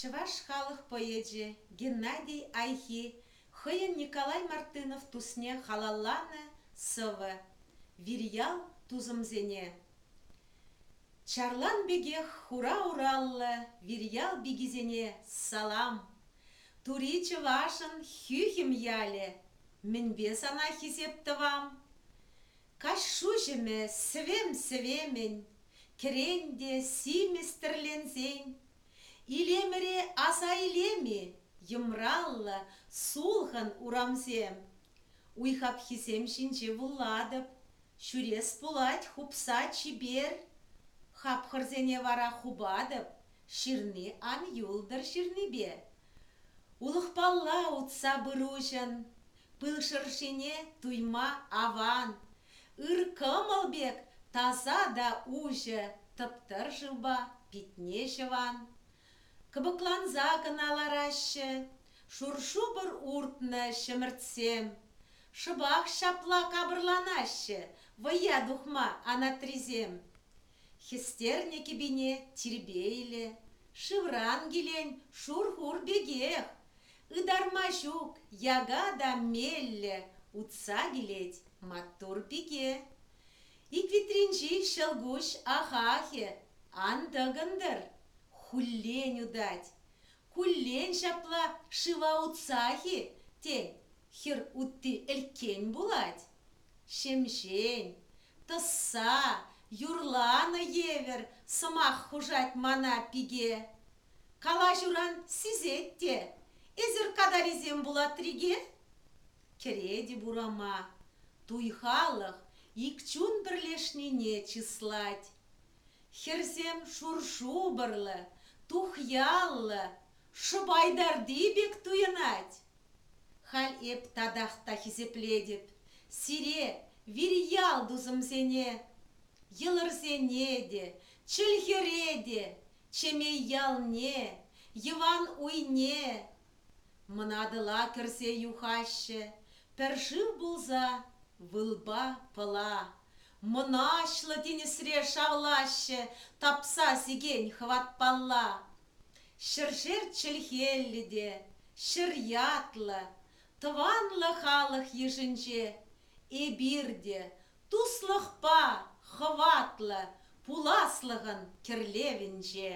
Чӑваш халӑх поэчӗ Геннадий Айхи хӑйӗн Николай Мартынов тусне халалланӑ сӑвӑ «Вирьял тусӑмсене». Чарлан пекех хура ураллӑ вирьял пикисене салам! Тури чӑвашӑн хӳхӗм ялӗ, мӗнпе сана хисеп тӑвам? Каҫ шуҫӑмӗ сӗвем-сӗвемӗн, кӗрен те симӗс тӗрленсен, илемӗре аса илем-и йӑмраллӑ, сулхӑн урамсем? Уй хапхисем ҫинче вулатӑп, ҫӳрес пулать хупса чипер. Хапхӑрсене вара хупатӑп, ҫырни ан юлтӑр ҫырнипе. Улӑхпалла утса пыруҫӑн пыл шӑршине туйма аван. Ыр кӑмӑл пек таса та уҫӑ тӑп-тӑр шывпа питне ҫӑван. Кӑпӑкланса кӑна лараҫҫӗ шур-шупӑр уртнӑ ҫӗмӗртсем. Шӑпах ҫапла капӑрланаҫҫӗ вӑййа тухма анатрисем. Хӗстернӗ кӗпине тирпейлӗ, шывран килен шур хур пекех. Ытарма ҫук яка та меллӗ утса килет маттур пике. Ик витринчи ҫӑлкуҫ ахахӗ ан тӑкӑнтӑр, хуллен утать. Куллен ҫапла шыва утсах-и, тен, хӗр утти ӗлккен пулать? Ҫемҫен, тӑсса, юрланӑ евӗр сӑмах хушать мана пике. Калаҫуран сисет те, эсир катарисем пулатрике? Кӗретӗп урама, туй халӑх ик чун пӗрлешнине чыслать. Хӗрсем шур-шупӑрлӑ, тухьяллӑ, шӑпайтарти пек туйӑнать. Халь эп татах та хисеплетӗп сире, вирьял тусӑмсене, йӑлӑрсене те, чӗлхере те, Чемей ялне, Йӑван уйне. Мӑн Атӑла кӗрсе юхаҫҫӗ пӗр шыв пулса вылпа пӑла. Мӑнаҫлӑ тинӗсре шавлаҫҫӗ тапса сикен хӑватпалла. Ҫӗршер чӗлхеллӗ те ҫӗр ятлӑ, тӑванлӑ халӑх йышӗнче эпир те туслӑхпа хӑватлӑ пуласлӑхӑн кӗрлевӗнче.